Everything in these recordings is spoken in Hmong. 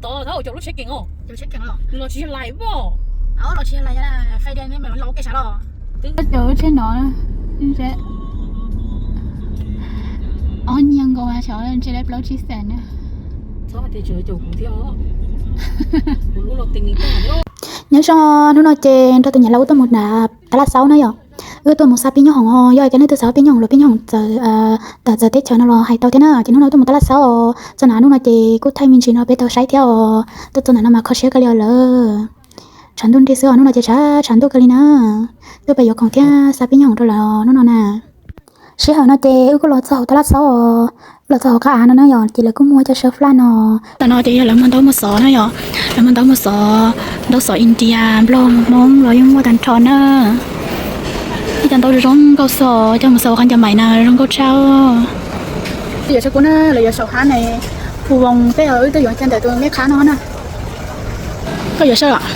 Tod thab ua caum lub tsheb kees os. Los tsis yog lais os. Los tsis yog lais, fai dias me los ua kev sav los. Twb caum lub tsheb no, ob nyiag nkaus mas xyov ntshe lawv plaub tsib xees na. Nyob zoo, hnub no ces nrog tus niam laus wb tuaj mus nram Tav Laj Xaub na yom. Wb tuaj mus xa pib nyob hoom os, yog cov neeg twg xav pib nyob hoom los pib nyob hoom txawv, txawv teb chaws no los hais tau thiab na. Ces hnub no wb tuaj mus Tav Laj Xaub os, txog na hnub no ces kuj thaij me ntsis no peb tau saib thiab os. Tuaj txog ntawm no mas kho siab kawg li os lawm. Tshav ntuj nrig xwb os, hnub no ces tshav tshav ntuj kawg li na. Tuaj pem yuav khoom thiab xa pib nyob hoom rau lawv hnub no na. Sij hawm no ces wb kuj los txog hauv Tav Laj Xaub os, los txog hauv qab av no na yom, ces lawv kuj muaj cov sawv flaj no. Tam no ces yog lawv muag ntaub muag xov na yom, lawv muag ntaub muag xov, ntaub xov India, Nplog, Hmoob los yeej muaj tag nrho na. Ib co ntaub zoo zoo nkauj xwb, coj mus xaws qhov ncauj mais na zoo nkauj tshaj. Twb yuav saib kuv na, lawv yuav saum hab ne, phu voos peb wb twb yuav kiag ntawm tus me qhab no na. Koj yuav saib los?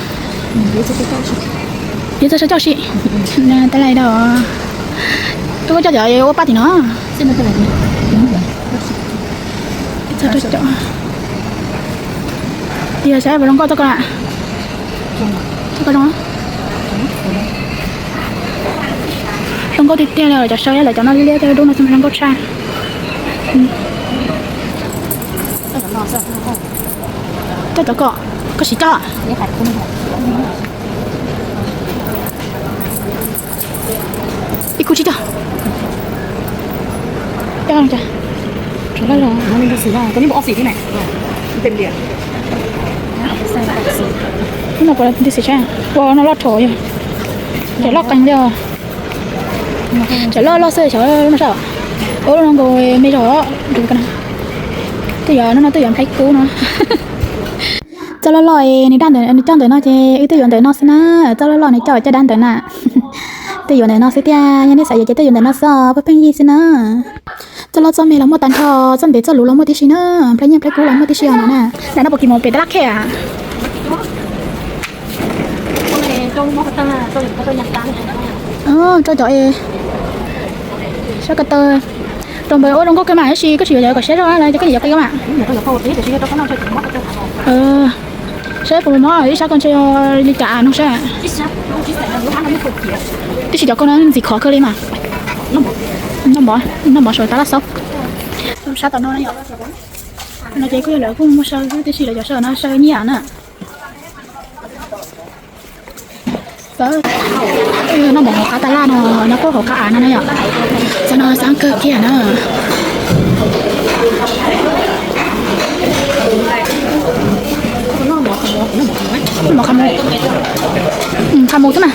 Yuav txog saib coj si. Tab lais da. Wb coj cov ua paj tim no. Yog saib puas zoo nkauj txoj ko. Txoj ko zoo. Zoo nkauj tiag tiag li, cov saw lawv cov no liab liab tej dub no zoo nkauj tshaj. Coj cov ko, koj siv coj. Ib khub tsib caug. Coj no cas. Ub no puas nti xim sab, ua no loj rho yog. Cov loj qees li os. Cov loj loj xwb xyov lub no sab. Ua lub no nkaus me zog. Twb yog no no twb yog nplhaib kub no. Txoj loj loj nws dab ntawm, nws coj ntawm no ces wb twb yuav ntawm no xwb na. Txoj loj loj nws coj caj dab ntawm na. Twb yuav ntawm no xwb tiag, yog nej xav yuav ces twb yuav ntawm no xwb, pheej pheej yig xwb na. Txoj loj txoj me los muaj tag nrho, txoj ntev txoj luv los muaj tib si na, nplhaib nyiaj nplhaib kub los muaj tib si os na. Ntawm no puas kis mus pem Tab Laj Khej a? Rau cov sab ko taw, rau npawg ua zoo nkauj kawg mas, tab sis koj tsis yuav cov kom siab zog los cov koj nyiam cov qis mas. Saib puas mob ib sab ko ntshe yog li cas no saib. Tab sis cov ko no ntxim khov kawg li mas. Noj mov, noj mov saum Tab Laj Xaub. Sab tom no no ces kuj yog lawv kuj muaj saw xwb, tab sis lawv cov saw no saw nyiaj na. Noj mov hauv qab Tab Laj no, nyob puag hauv qab av no na yom. Cov no xab kawg kiag na. Mov qhov mus, qhov mus xwb mas.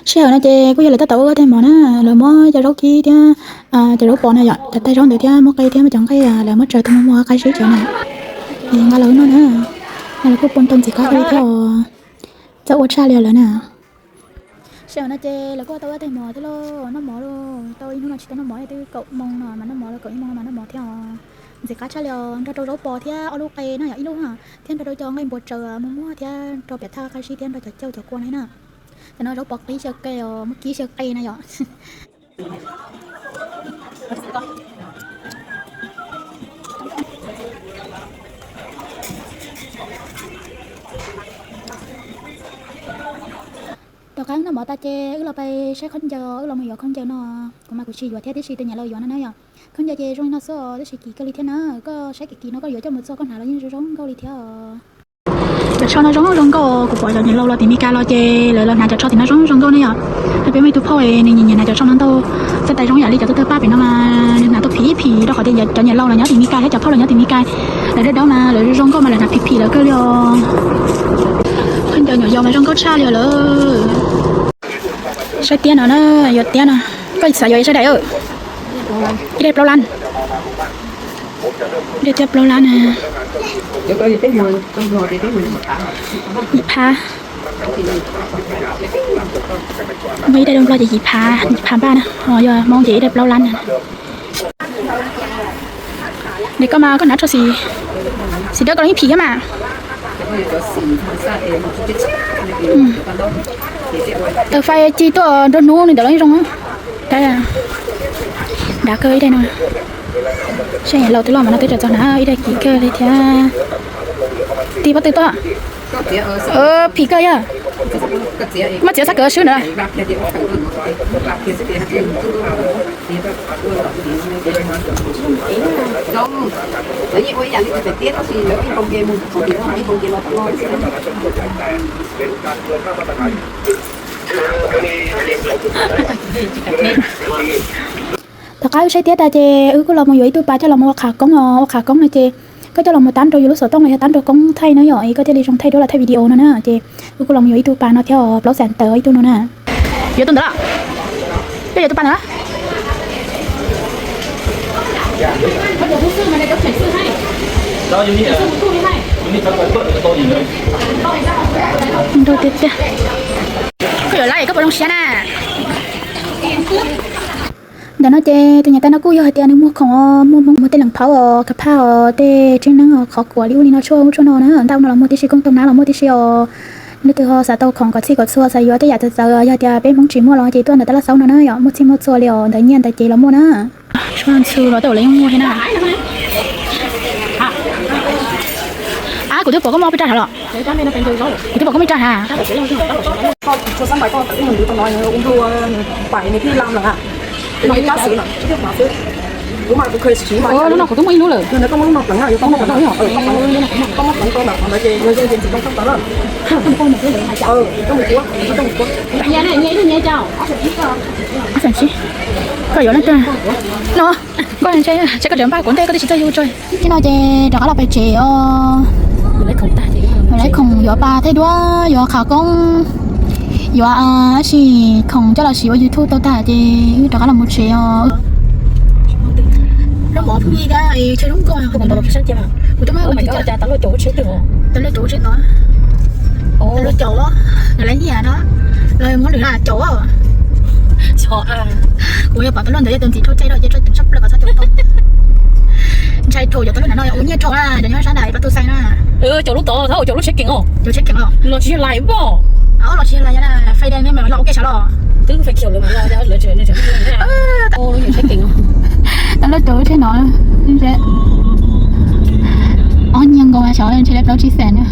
Sij hawm no ces kuj yog lawv tab tom ua tej mov na, lawv muab cov zaub kib thiab cov zaub pos na yom, cov tais zaub ntawd thiab muab qe thiab muab cov nqaij lawv muab tsaws tus muag muag qab zib tsaws na. Es nqa los noj na, no lawv kuj pon tau ntxim qab li thiab os, txawj ua tshaj li lawm na. Sij hawm no ces lawv kuj tau ua tej mov thiab lauj, noj mov lauj, tau ib hnub no tsis tau noj mov twb kaum moo no mas noj mov lauj, kaum ib moo no mas noj mov thiab os. Ntxim qab tshaj li os, nrog rau zaub pos thiab ob lub qe na yom, ib lub na, thiab nrog rau cov nqaij npua tsaws muag muag thiab rau piam thaj qab zib thiab nrog cov cauj cov kua na na. Cov no zaub pos qib xyaw qe os, muab kib xyaw qe na yom. Tom qab noj mov tas ces wb los pais saib khaub ncaws, wb los mus yuav khaub ncaws no. Kuv mas kuv tsis yuav thiab, tab sis tus niam laus yuav no na yom. Khaub ncaws ces zoo li no xwb os, tab sis kim kawg li thiab na. Koj saib kim kim no koj yuav coj mus txog koj hnav los yeej zoo zoo nkauj li thiab os. Cov tsho no zoo zoo nkauj, kuv pom cov niam laus los tim Meskas los ces lawv los hnav cov tsho tim no zoo zoo nkauj ne yom. Peb muaj ib tug phauj nws nyiam nyiam hnav cov tsho no ntau, txawj tais zoo yam li cov tawg tawg paj pem no mas nws hnav tau phim ib phim rau qhov tias cov niam laus los nyob tim Meskas thiab cov phauj los nyob tim Meskas, lawv dawb dawb mas lawv zoo nkauj mas lawv hnav phim phim lawv kawg li os. Khaub ncaws nyuam yaus mas zoo nkauj tshaj li lawm. Saib tiab no na, yuav tiab no. Koj xav yuav ib sab daim? Ib daim plaub lab. Ib daim tiab plaub lab na. Yim phav. Muaj ib daim doog nplog ces yim phav, yim phav npaj na, ho yog Hmoob ces ib daim plaub lab na. Daim koj mas koj hnav tsho xim, xim dawb koj los yeej phim thiab mas. Taws fais ci tuaj nruab hnub li ntawd los yeej zoo. Dav, dav kawg ib daim no. Saib laus twb loj mas no twb tseem txog hnav ib daim kim kawg li thiab. Tig pob tw tuaj. Phim kawg yog. Muaj txiav txhab kawv swb na. Tom qab wb saib tiab tas ces wb kuj los mus yuav ib tug pas coj los mus ua qhav koob os. Ua qhav koob no ces koj coj los mus tab rau yus lub xov tooj los yog tab rau koob thaij no yom, es koj thiaj li zoo thaij duab los thaij video no na. Ces wb kuj los mus yuav ib tug pas no thiab os, plaub xees tawm ib tug no na. Yuav tus ntawd los? Koj yuav tus pas ntawd? Nrau tiag tiag. Koj yuav lawm koj puas zoo siab na? Ntawm no ces tus niam tais no kuj yog hais tias nws muag khoom, muag hmoov, muag tej leej phauj os, kav phaj os, tej tseeb neeb os, qhov kuam li ub li no tshuaj ub tshuaj no na, ntaj ub no los muag tib si, koob tooj nab los muag tib si os. Leej twg ho xav tau khoom kom txhij kom txhua, xav yuav tej yam txawv txawv yog tias peb Hmoob tsis muaj los ces tuaj ntawm tab laj xauv no na yom, muaj txhij muaj txhua li os, ntawv nyiaj ntawv cev los muaj na. Tshuaj ntxhw los tej uas lawv yeej muaj thiab na. Ab, kuv twb pom koj muaj peb raj hav los? Kuv twb pom koj muaj ib raj hav. Lub no kuv twb muaj ib lub lawm. Koj yuav leej twg? No, koj, koj tseem npaj kuv ntej koj twb tsis txawj yug tso. Tib no ces rov qab los pem tsev os. Lawv khoom yuav pas thaij duab, yuav qhav koob, yuav tab sis khoom coj los siv ua YouTube tau tag ces wb rov qab los mus tsev os. Kuv twb muab tus tau laj caum tsheb no, laj caum, lawv nyiam no, lawv muab nws laj caum. Kuv yog pom tus loj ntawd yog tus ntxim rau cai rau ces rau tus tshaj plaws kom txhob caum tau. Ntshai rau cov tus loj no ua nyiaj rau na, cov nyob sab nram Pab Tus Xais na. Caum lub tod, caum lub tsheb keem os. Caum tsheb keem os. Los tsis yog lais npoj. Los tsis yog lais, fais dai ne mas los ua ke sav los. Twb fais kiag lawv mas lawv tseem, tau loj caum tsheb no. Ob nyiag nkaus xyov ntshe lawv plaub tsib xees na.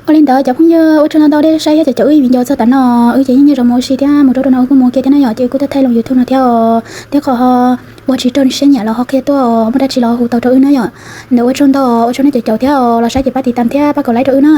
Ua li ntawd cov phooj ywg, ua tsaug ntau ntau nej saib thiab caum caum wb video txog tav no. Wb ces yeej nyob zoo mus ua si thiab mus rau rau no wb kuj mus ua ke thiab na yom, ces wb kuj tau thaij loo YouTube no thiab os. Thiab qhov ho ua tsis raug siab nyiam los ho qhia tuaj, muaj dab tsi los hu tau rau wb na yom. Ntawd ua tsaug ntau, ua tsaug nej caum caum thiab os, los saib ces pab tiv tam thiab pab kaum like rau wb na.